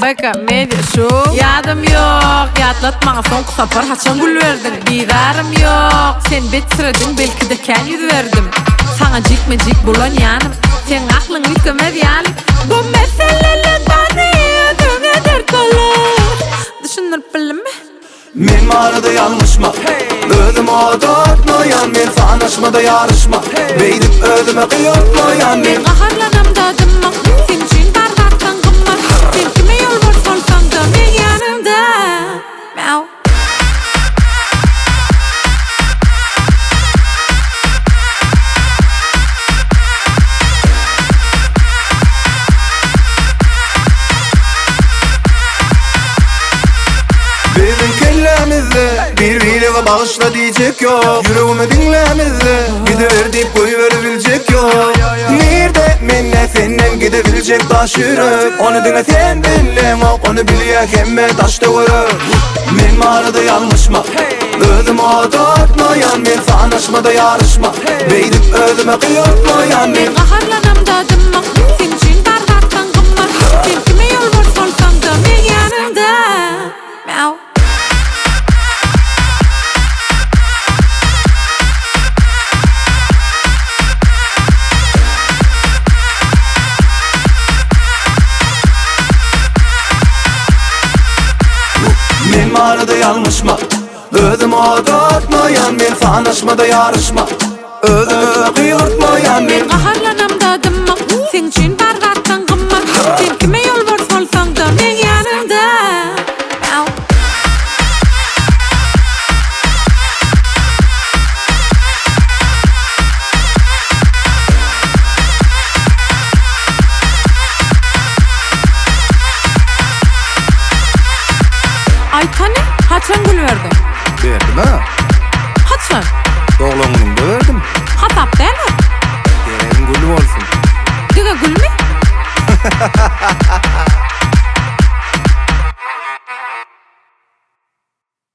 BK Media Show. Ýadym ýok, ýatlat maňa soňky sapar haçan gül berdiň? Bizarym ýok, sen betsirediň belki-de kän ýüz berdim. Saňa jikme-jik bolan ýanym, seň aklyň üýtgemez ýaly. Bu meseleler bary özüňe dert bolar. Düşündirip bildimmi? Men barada ýalňyşma Özüm oda atmaýan men Sanaşmada ýaryşma Beýdip özüme gyýatmaýan men Men gaharlanamda dymmak Seň üçin bar zatlaň gymmat Sen kime ýolbars bolsaňda meň ýanymda Meow. Biziň kellämizde bir-birege bagyşla diýjek ýok Ýüregimi diňlämizde gidiber diýip goýberibiljek ýok Nirde mende senden gidebiljek daş ýürek Ony diňe sen bileňok ony bilýär hemme daş töwerek Men barada ýalňyşma Özüm oda atmaýan men sanaşmada ýaryşma Beýdip özüme gyýatmaýan men Men gaharlanamda dymmak Seň üçin bar zatlaň gymmat Sen kime ýolbars bolsaňda meň ýanymda Meow. Men barada ýalňyşma Özüm oda atmaýan men Sanaşmada ýaryşma Özüme gygyrtmaýan men Men gaharlanamda dymmak Seň üçin bar zatlaň gymmat Sen kime ýolbars bolsaňda meň ýanymda Meow. Aýt hany, haçan gül berdiň? Berdim-ä. Haçan? Doglan günüňde berdim. Hasap däl-ä. Geregiň gül bolsun. Diňe gülmi?